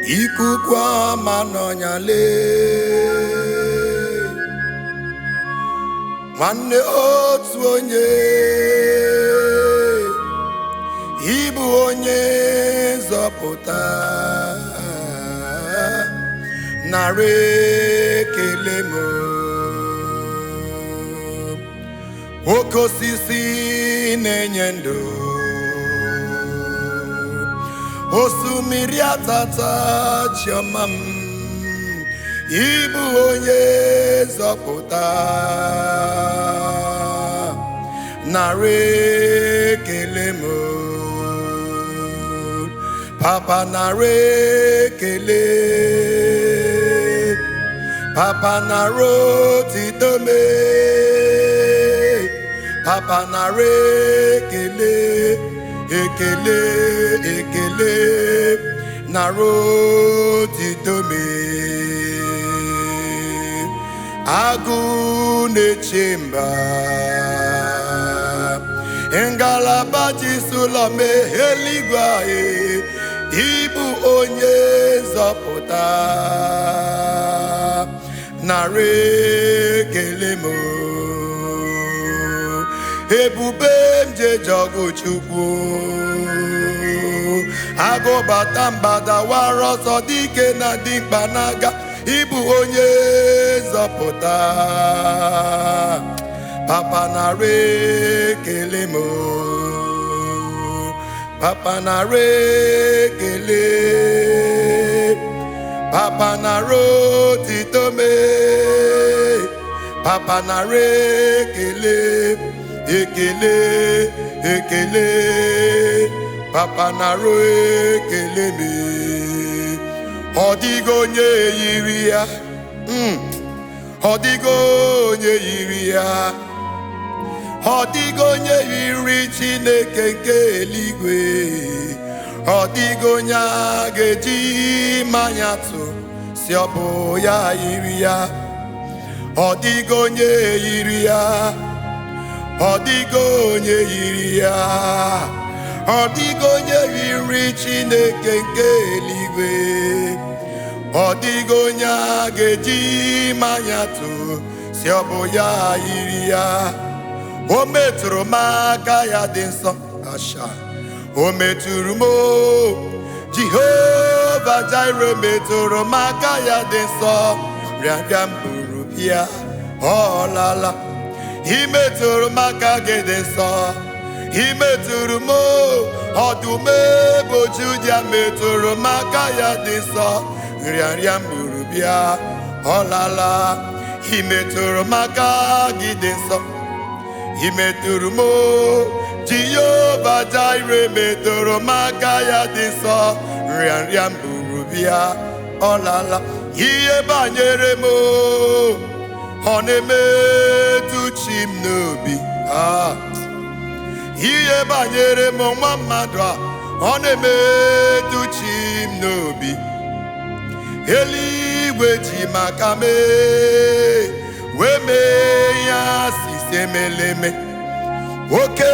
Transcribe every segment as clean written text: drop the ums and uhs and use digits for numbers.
Ikuku ama n'ọnyale, nwanne otu onye, ịbụ onye nzọpụta, narị ekele m. Oke osisi na-enye ndụ, osimiri atata chiọma m, ịbụ onye nzọpụta, narị ekele m. Papa narị ekele, Papa narị otito m, Papa narị ekele, ekele, ekele, narị otito m. Agụ na-eche mba, ngalaba jisụlọ mee eluigwe anyị, ịbụ onye nzọpụta, narị ekele m. Ebube m jejọgụ Chukwu, agụbata mgbada wara ọsọ dike na dimkpa n'aga, ịbụ onye nzọpụta, Papa narị ekele m. Papa narị ekele, Papa narị otito m, Papa narị ekele, ekele, ekele, Papa narị ekele m. Ọ dịghị onye yiri ya, ọ dịghị onye yiri ya, ọ dịghị onye yiri Chineke nke eluigwe, ọ dịghị onye a ga-eji mmanya tụ si ọ bụ ya yiri ya, ọ dịghị onye yiri ya, ọ dịghị onye yiri ya, ọ dịghị onye yiri Chineke nke eluigwe, ọ dịghị onye a ga-eji mmanya tụ si ọ bụ ya yiri ya. O metụrụ m aka ya dị nsọ, asha, o metụrụ m, Jehova Jire metụrụ m aka ya dị nsọ, rịarịa m buru bịa, ọ lala. Ị metụrụ m aka gị dị nsọ, ị metụrụ m, ọdụm ebo Judia metụrụ m aka ya dị nsọ, nrịanrịa m buru bịa, ọ lala. Ị metụrụ m aka gị dị nsọ, ị metụrụ m, Jehova Jire metụrụ m aka ya dị nsọ, nrịanrịa m buru bịa, ọ lala. Ihe banyere m ọ na-emetụ chi m n'obi, ihe banyere m nwa mmadụ a ọ na-emetụ chi m n'obi. Eluigwe ji maka mee wee mee ya asịsị emeleme, oke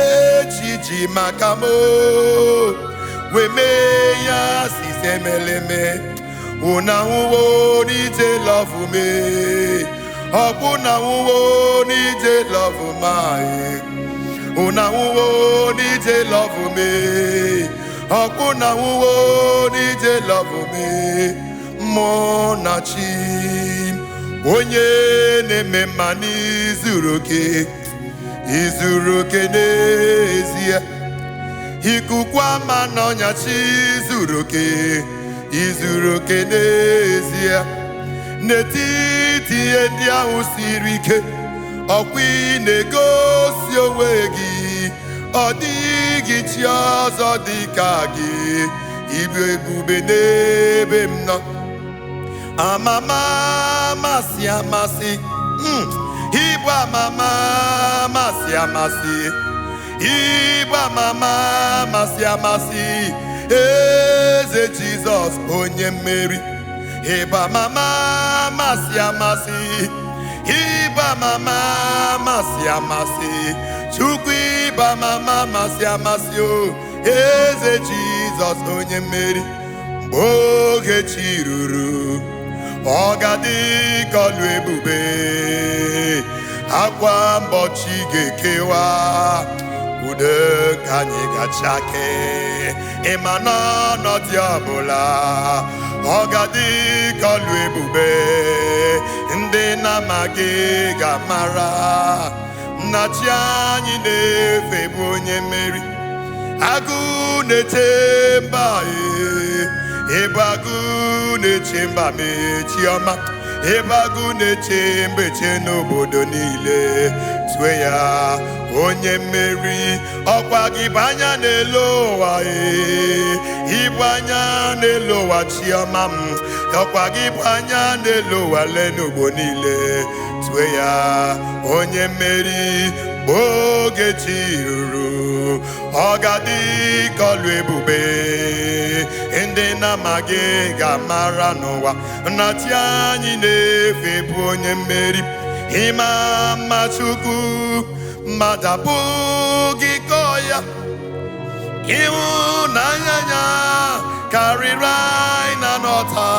chi ji maka m wee mee ya asịsị emeleme. Unu ahụwo n'ije lọvụ mee, ọbụna ahụwo n'ije lọvụ mae, unu ahụwo n'ije lọvụ mee, ọbụna ahụwo n'ije lọvụ mee. Mụ na chi onye na-eme mma n'izuru oke, izuru oke n'ezie, ikuku ama n'ọnya chi zuru oke, izuru oke n'ezie. N'etiti ihe ndị ahụ siri ike, ọkwa ị na-egosi onwe gị, ọ dịghị chi ọzọ dị ka gị, ịbụ ebube n'ebe m nọ. Amama amasị amasị, ịbụ amama amasị amasị, ịbụ amama amasị amasị, eze Jizọs onye mmeri. Ịbụ amama amasị amasị, ịbụ amama amasị amasị, Chukwu ịbụ amama amasị amasị o, eze Jizọs onye mmeri. Oge chi ruru, ọ ga-adị ka ọlụ ebube. Akwa mgbochi ga-ekewa, udo ka anyị gachake. Ịma na ọnọdụ ọbụla, ọ ga-adị ka ọlụ ebube. Ndị na-amaghị ga-amara na chi anyị na-efe bụ onye mmeri. Agụ na-eche mba e, ebe agụ na-eche mba mee chiọma, ebe agụ na-eche mba eche n'obodo niile tue ya onye mmeri. Ọkwa gị bụ anya n'elu ụwa e, ịbụ anya n'elu ụwa chiọma m, ọkwa gị bụ anya n'elu ụwa lee n'ugbo niile tue ya onye mmeri. Oge chi ruru, ọ ga-adị ka ọlụ ebube. Ndị na-amaghị ga-amara n'ụwa na chi anyị na-efe bụ onye mmeri. Ịma mma Chukwu, mmadụ abụghị kọ ya. Ịhụnanya ya karịrị anyị na nọta.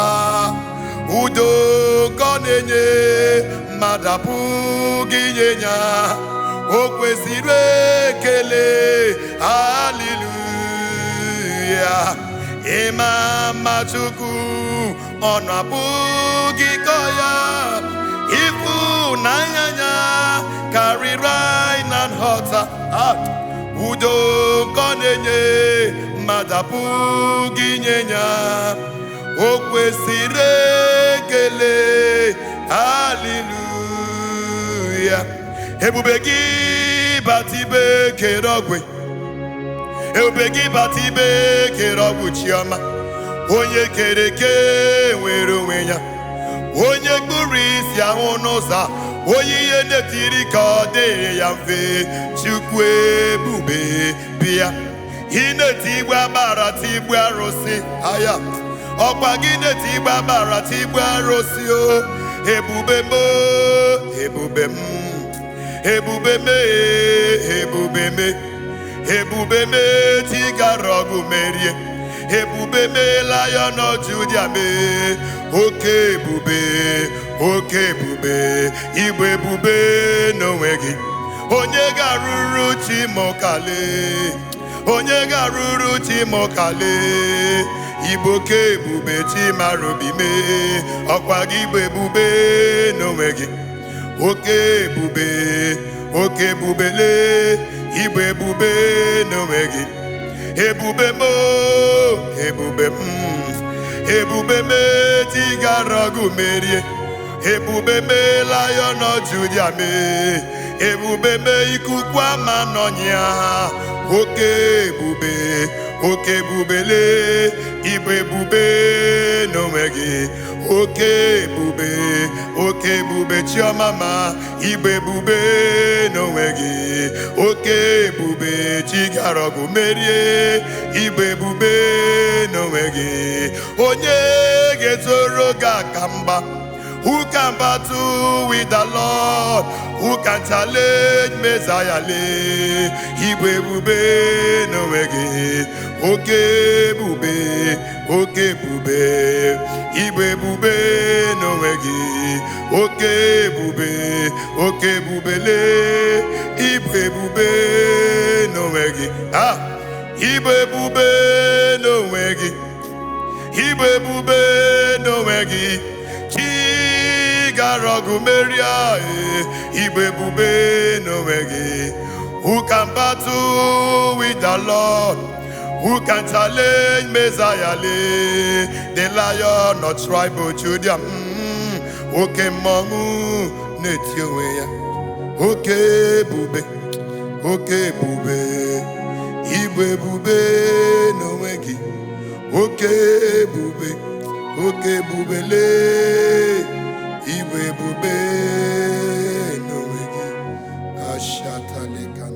Udo ka ọ na-enye, mmadụ apụghị inye ya. O kwesịrị ekele, haleluya. Ịma mma Chukwu, ọnụ apụghị kọ ya. Ịhụnanya ya karịrị anyị na nghọta. Udo ka ọ na-enye, mmadụ apụghị inye ya. O kwesịrị ekele, haleluya. Ebube gị bata ibe kere ọgwụ, ebube gị bata ibe kere ọgwụ chiọma. Onye kere eke nwere onwe ya, onye kpụrụ isi ahụ n'ụzọ, onye ihe na-etiri ka ọ dịrị ya mfe. Chukwu ebube bịa, ị na-eti igwe agbara tigbu arụsị aya, ọkwa gị na-eti igwe agbara tigbu arụsị o. Ebube m, ebube m, ebube m, ebube m, ebube m, tigara ọgụ merie. Ebube m, Lion of Judah mee. Oke ebube, oke ebube, igwe ebube n'onwe gị. Onye ga-arụrụ chi m kale, onye ga-arụrụ chi m kale. Igbo oke ebube chi mara obi mee, ọkwa gị bụ ebube n'onwe gị. Oke ebube, oke ebube lee, igbo ebube n'onwe gị. Ebube m, ebube m, ebube m, tigara ọgụ merie. Ebube m, Lion of Judah mee. Ebube m, ikuku ama n'ọnya. Oke ebube, oke ebube lee, igbo ebube n'onwe gị. Oke ebube, oke ebube chiọma ma, igbo ebube n'onwe gị. Oke ebube chigara ọgụ merie, igbo ebube n'onwe gị. Onye ga-etoro gị aka mgba? Who can battle with the Lord? Who can challenge Messiah? Le, igbo ebube n'onwe gị. Oke ebube, oke ebube, igbo ebube n'onwe gị. Oke ebube, oke ebube lee, igbo ebube n'onwe gị. Ah, igbo ebube n'onwe gị, igbo ebube n'onwe gị. Chi gara ọgụ merie, igbo ebube n'onwe gị. Who can battle with the Lord? Who can challenge Messiah? Le, the Lion of tribe of Judah. Oke mmọnwụ na-eti onwe ya. Oke ebube, oke ebube, igbo ebube n'onwe gị. Oke ebube, oke ebube lee, igbo ebube n'onwe gị. Ashatalekana.